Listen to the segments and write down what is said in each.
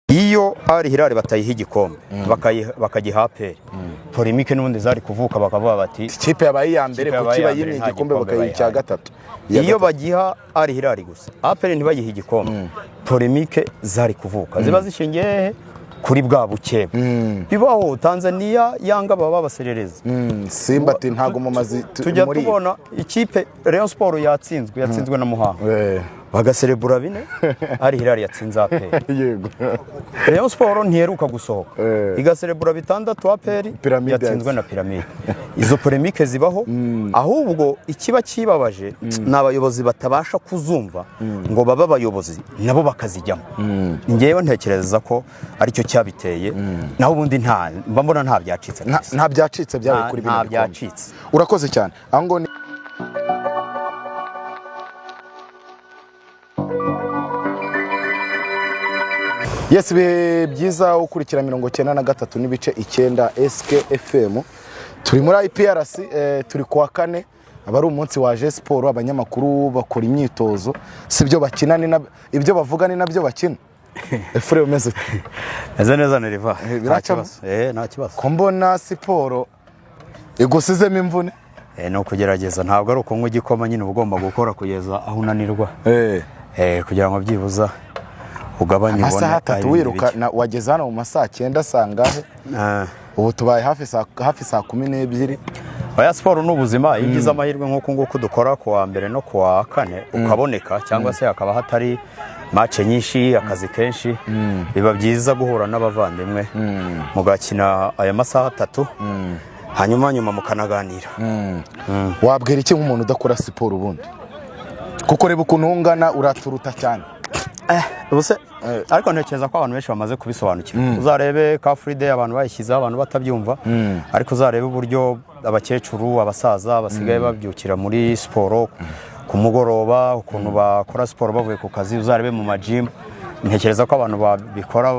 Iyo Al Hilal batayiha igikombe, bakagiha APR, polémique n'ubundi zari kuvuka, bakavuga bati: "Ikipe yabaye iya mbere, Ikipe yabaye kuki iya mbere, bayimye nta igikombe, gikombe bakayiha icya bayihaye?" gatatu?" Iya Iyo gatatu. bagiha Al Hilal gusa, APR ntibayihe igikombe, polémique zari kuvuka ziba zishingiye hehe? Kuri bwa bukeba. Bibaho, Tanzania Yanga baba babaserereza. Simba ati: "Ntabwo mumaze Tujya muri tubona ikipe Rayon Sport yatsinzwe na Muhanga, bagaserebura bine, Al Hilal yatsinze APR. Rayon Sport ntiheruka gusohoka, igaserebura bitandatu, APR Pyramide yatsinzwe na Pyramide. Izo polémique zibaho. Ahubwo ikiba kibabaje ni abayobozi batabasha kuzumva ngo babe abayobozi nabo bakazijyamo. Ngewe ntekereza ko aricyo cyabiteye, naho ubundi nta mba mbona nta byacitse kabisa. Nta byacitse byabaye kuri bino Nta bikombe. byacitse. Urakoze cyane. Aho ngo ni yes, ibihe byiza. Ukurikira 93.9 SKFM, turi muri IPRC, turi kuwa kane, aba ari umunsi wa siporo, abanyamakuru bakora imyitozo. Si ibyo bakina ni ibyo bavuga ni nabyo bakina. Efure, umeze ute? Meze neza, Neriva. Nta Biracamo? kibazo. Nta kibazo. Ko mbona siporo igusizemo imvune? Ni ukugerageza, ntabwo ari ukunywa igikoma nyine, uba ugomba gukora kugeza aho unanirwa, kugira ngo byibuza ugabanye, ubone Amasaha 3 ibindi wiruka bijya. Wageze hano mu masaa 9 sangahe? Ubu tubaye hafi saa 12. Oya, siporo ni ubuzima. Iyo ugize amahirwe nk'uku nguku dukora ku wa mbere no ku wa kane ukaboneka, cyangwa se hakaba hatari match nyinshi, akazi kenshi, biba byiza guhura n'abavandimwe mugakina aya masaha 3, hanyuma nyuma mukanaganira. Wabwira iki nk'umuntu udakora siporo ubundi? Kuko reba ukuntu ungana, uraturuta cyane. Ubuse ariko ntekereza ko abantu benshi bamaze kubisobanukirwa. Uzarebe Car Free Day, abantu bayishyizeho abantu batabyumva, ariko uzarebe uburyo abakecuru, abasaza basigaye babyukira muri siporo ku mugoroba, ukuntu bakora siporo bavuye ku kazi, uzarebe mu ma gym. Ntekereza ko abantu babikora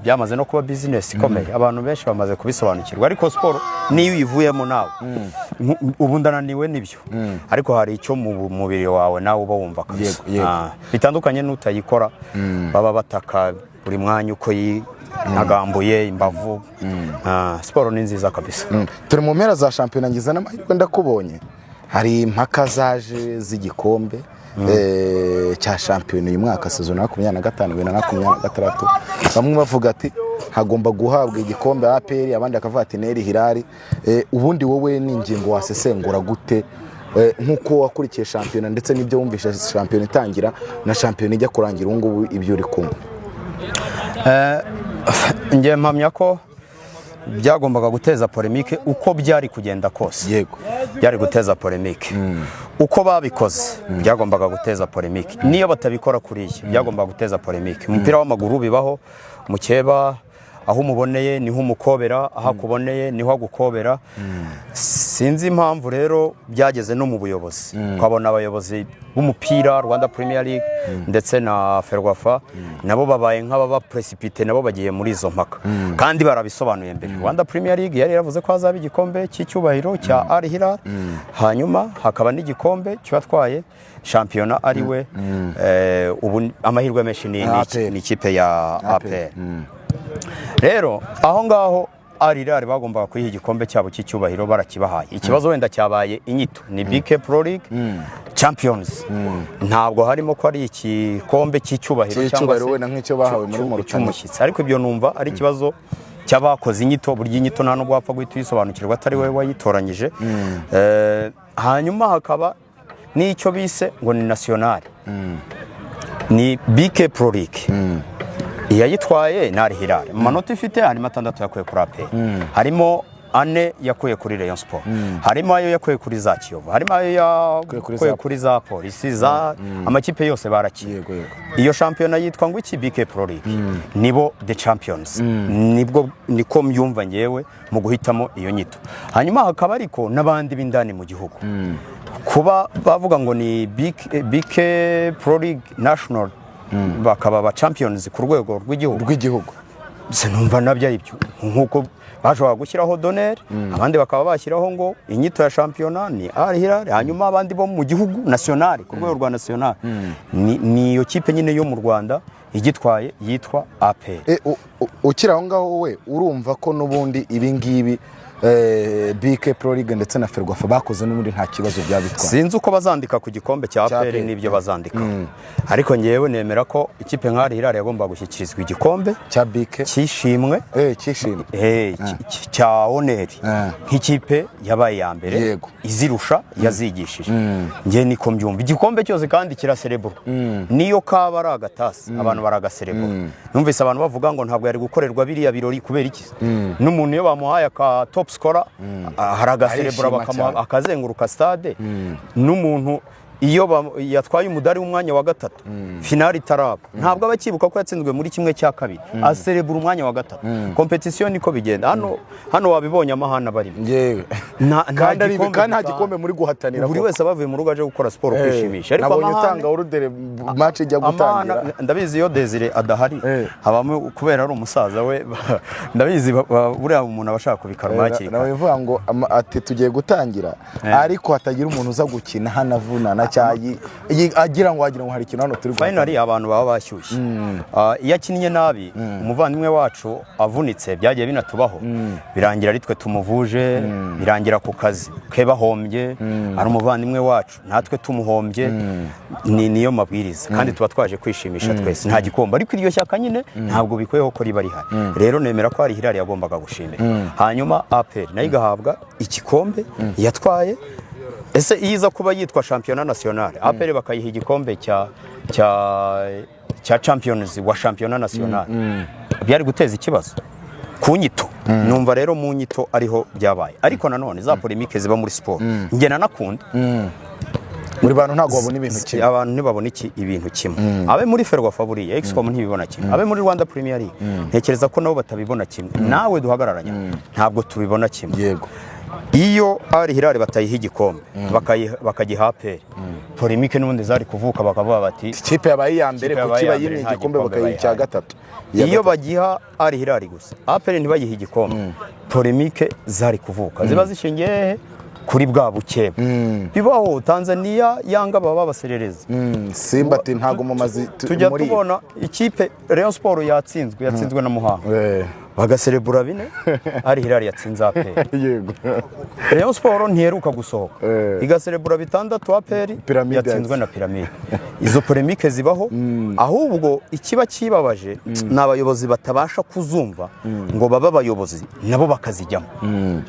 byamaze no kuba bizinesi ikomeye. Abantu benshi bamaze kubisobanukirwa. Ariko siporo niyo uyivuyemo nawe, ubu ndananiwe nibyo, ariko hari icyo mu mubiri wawe nawe uba wumva kabisa. Yego, yego. Bitandukanye n'utayikora, baba bataka buri mwanya uko yinagambuye imbavu. Siporo ni nziza kabisa. Turi mu mpera za shampiyona, ngize n'amahirwe ndakubonye. Hari impaka zaje z'igikombe cya shampiyona uyu mwaka, saison ya 25 2026. Bamwe bavuga ati hagomba guhabwa igikombe APR, abandi bakavuga ati ni Al Hilal. Ubundi wowe ni ingingo wasesengura gute, nk'uko wakurikiye shampiyona ndetse n'ibyo wumvishe shampiyona itangira na shampiyona ijya kurangira, ubu ngubu ibyo uri kumva? Njye mpamya ko byagombaga guteza polémique uko byari kugenda kose. Byari guteza polémique uko babikoze, byagombaga guteza polémique niyo batabikora kuriya, byagombaga guteza polémique. Umupira w'amaguru bibaho, mukeba aho umuboneye niho umukobera, aho akuboneye niho agukobera. Sinzi impamvu rero byageze no mu buyobozi, ukabona abayobozi b'umupira, Rwanda Premier League ndetse na Ferwafa, nabo babaye nk'ababa précipité, nabo bagiye muri izo mpaka kandi barabisobanuye mbere. Rwanda Premier League yari yaravuze ko hazaba igikombe cy'icyubahiro cya Al Hilal, hanyuma hakaba n'igikombe cy'uwatwaye shampiyona, ari we ubu amahirwe menshi ni APR. ni ikipe ya APR. Rero aho ngaho Al Hilal bagombaga kuyiha igikombe cyabo cy'icyubahiro, barakibahaye. Ikibazo wenda cyabaye inyito, ni BK Pro League Champions, ntabwo harimo ko ari igikombe cy'icyubahiro cyangwa Cy'icyubahiro se wenda nk'icyo bahawe muri Mauritania. cy'umushyitsi. Ariko ibyo numva ari ikibazo cy'abakoze inyito. Burya inyito nta nubwo wapfa guhita uyisobanukirwa atari wowe wayitoranyije. Hanyuma hakaba n'icyo bise ngo ni national, ni BK Pro League, iyayitwaye ni Al Hilal. Mu manota ifite harimo atandatu yakuye kuri APR, harimo ane yakuye kuri Rayon Sport, harimo ayo yakuye kuri za Kiyovu, harimo ayo kuri yakuye za kuri za Polisi, za amakipe yose barakiye. Yego yego. Iyo shampiyona yitwa ngo iki? BK Pro League, nibo the champions, nibwo niko mbyumva ngewe mu guhitamo iyo nyito. Hanyuma hakaba ariko n'abandi b'indani mu gihugu, kuba bavuga ngo ni BK Pro League National, bakaba aba champions ku rwego rw'igihugu. Rw'igihugu. Sinumva nabyo ari byo, nk'uko bashobora gushyiraho d'honneur, abandi bakaba bashyiraho ngo inyito ya shampiyona ni Al Hilal, hanyuma abandi bo mu gihugu national, ku rwego rwa national ni iyo kipe nyine yo mu Rwanda igitwaye yitwa APR. Ukiri aho ngaho, wowe urumva ko n'ubundi ibi ngibi BK Pro League ndetse na Ferwafa bakoze n'ubundi nta kibazo byaba bitwaye? Sinzi uko bazandika ku gikombe cya Cya APR APR. n'ibyo bazandika, ariko ngewe nemera ko ikipe nka Al Hilal yagombaga gushyikirizwa igikombe cya BK cy'ishimwe, cyishimwe, cya honneur, nk'ikipe yabaye iya mbere izirusha yazigishije. Njye niko mbyumva. Igikombe cyose kandi kiraserebura, niyo kaba ari agatasi abantu baragaserebura. Numvise abantu bavuga ngo ntabwo yari gukorerwa biriya birori. Kubera iki? N'umuntu iyo bamuhaye aka top scorer hari agaserebura, Arishima bakamuha cyane. akazenguruka stade. N'umuntu iyo yatwaye umudari w'umwanya wa gatatu finali itaraba, ntabwo aba akibuka ko yatsinzwe muri 1/2, aserebura umwanya wa gatatu. Compétition niko bigenda. Hano wabibonye amahane abarimo. Yewe. Nta Kandi gikombe kandi nta gitaha. gikombe muri guhatanira Buri koko. wese aba avuye mu rugo aje gukora siporo, kwishimisha, ariko Nabonye amahane utanga ordre match ijya gutangira. Ndabizi iyo Desire adahari habamo, kubera ari umusaza we, ndabizi buriya umuntu aba ashaka kubikaruma hakiri Nawe kare. bivuga ngo ati tugiye gutangira, ariko hatagira umuntu uza gukina hano avunana cyangwa agira ngo wagira ngo hari ikintu hano turi guhatanira. Finally abantu baba bashyushye. Iyo akinnye nabi, umuvandimwe wacu avunitse, byagiye binatubaho, birangira ari twe tumuvuje, birangira ku kazi ke bahombye, ari umuvandimwe wacu natwe tumuhombye. Ni niyo mabwiriza, kandi tuba twaje kwishimisha twese, nta gikombe. Ariko iryo shyaka nyine ntabwo bikwiyeho ko riba rihari. Rero nemera ko hari Hilal yagombaga gushimira, hanyuma APR nayo igahabwa igikombe yatwaye. Ese iyo iza kuba yitwa shampiyona nationale, APR bakayiha igikombe cya champions wa shampiyona nationale, byari guteza ikibazo ku nyito? Numva rero mu nyito ariho byabaye, ariko nanone za polémique ziba muri siporo njye nanakunda. Buri bantu ntabwo babona ibintu kimwe. Abantu ntibabona ibintu kimwe. Abe muri Ferwafa, buriya Excom ntibibona kimwe, abe muri Rwanda Premier League ntekereza ko nabo batabibona kimwe, nawe duhagararanye ntabwo tubibona kimwe. Iyo Al Hilal batayiha igikombe, bakagiha APR, polémique n'ubundi zari kuvuka, bakavuga bati Ikipe yabaye iya mbere Ikipe yabaye kuki iya mbere, bayimye nta igikombe gikombe bakayiha icya bayihaye. gatatu? Iya Iyo gatatu. bagiha Al Hilal gusa, APR ntibayihe igikombe, polémique zari kuvuka ziba zishingiye hehe? Kuri bwa bukeba bibaho. Tanzania Yanga baba babaserereza. Simba ati ntabwo mumaze Tujya muri tubona ikipe Rayon Sport yatsinzwe na Muhanga, bagaserebura bine Al Hilal yatsinze APR. Rayon Sport ntiheruka gusohoka, igaserebura bitandatu APR Pyramide yatsinzwe na Pyramide. Izo polémique zibaho, ahubwo ikiba kibabaje ni abayobozi batabasha kuzumva ngo babe abayobozi nabo bakazijyamo.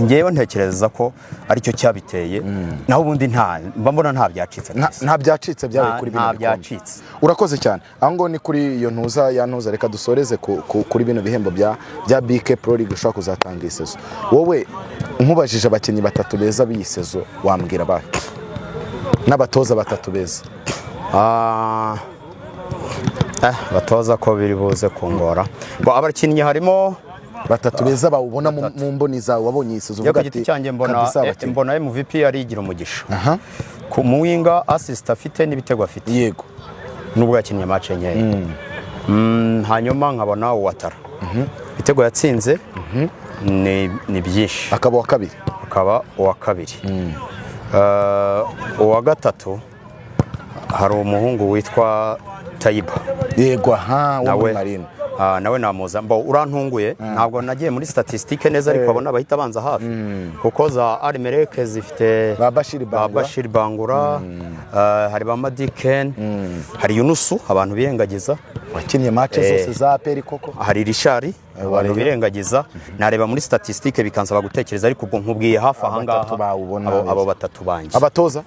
Ngewe ntekereza ko aricyo cyabiteye, naho ubundi nta mba mbona nta byacitse. Nta byacitse byabaye kuri bino Nta bikombe. byacitse. Urakoze cyane. Aho ngo ni kuri iyo ntuza ya ntuza, reka dusoreze kuri bino bihembo bya BK Pro League ushobora kuzatanga iyi saison. Wowe nkubajije abakinnyi batatu beza b'iyi saison, wambwira abahe, n'abatoza batatu beza? Batoza ko biri buze kungora. Bo abakinnyi harimo Batatu beza bawubona mu mboni zawe wabonye iyi saison, Njye ku uvuga giti ati cyanjye mbona kabisa abakinnyi. mbona MVP arigira umugisha ku muwinga, assist afite n'ibitego afite, nubwo yakinnye match nkeya. Hanyuma nkabona Ouattara, ibitego yatsinze ni byinshi. Akaba uwa kabiri. Akaba uwa kabiri. Uwa gatatu hari umuhungu witwa Tayiba. Yego, aha wo muri Nawe Marine. Nawe namuza mbo urantunguye, ntabwo nagiye muri statistique neza, ariko abona bahita banza hafi kuko za Al Merreikh zifite Ba Bashir ba Bangura. Bashir Bangura, hari ba Madiken, hari Yunusu abantu birengagiza. Wakinnye match zose za APR koko. Hari Rishari abantu Wareba. birengagiza. Nareba muri statistique bikansaba gutekereza, ariko ubwo nkubwiye hafi aha ngaha Batatu bawubona abo beza. batatu banjye. Abatoza?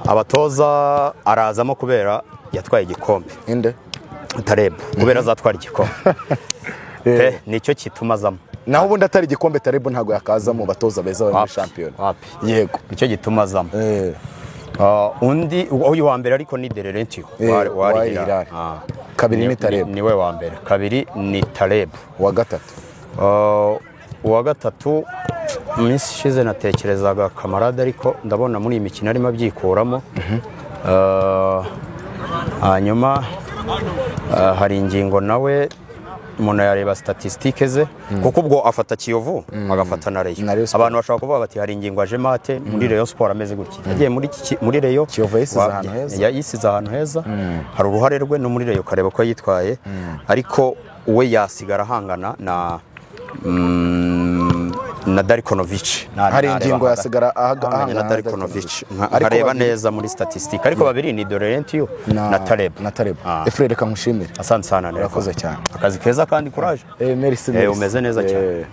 Abatoza arazamo kubera yatwaye igikombe. Inde? Taleb, kubera azatwara igikombe pe, nicyo kituma azamo. Naho ubundi atari igikombe, Taleb ntabwo yakaza mu batoza beza bari muri Wapi, shampiyona. wapi. Yego. Nicyo gituma azamo. Undi uyu wa mbere ariko ni De Laurentiis wa wa Al Hilal. Hilal. Kabiri ni Taleb. Niwe wa mbere, kabiri ni Taleb. Uwa gatatu? Uwa gatatu mu minsi ishize natekerezaga Kamarade, ariko ndabona muri iyi mikino arimo abyikuramo. Hanyuma hari ingingo nawe. Umuntu yareba statistique ze, kuko ubwo afata Kiyovu, agafata na Rayon. Na Rayon Sport. Abantu bashobora kuvuga bati hari ingingo aje mate muri Rayon Sport ameze gutya, yagiye muri Rayon. Kiyovu yisize ahantu heza. Yisize ahantu heza, hari uruhare rwe no muri Rayon, ukareba ko yitwaye, ariko we yasigara ahangana na Darko Novic. Hari ingingo yasigara ahanganye na ahangana na Darko Darko Novic. Novic. Ariko Nkareba neza muri statistique, ariko babiri ni Dorentio na Taleb. Na Taleb. Ah. Efure, reka nkushimire. Asante sana, Nerva. Urakoze cyane. Akazi keza kandi courage. Merci, merci. Umeze neza cyane.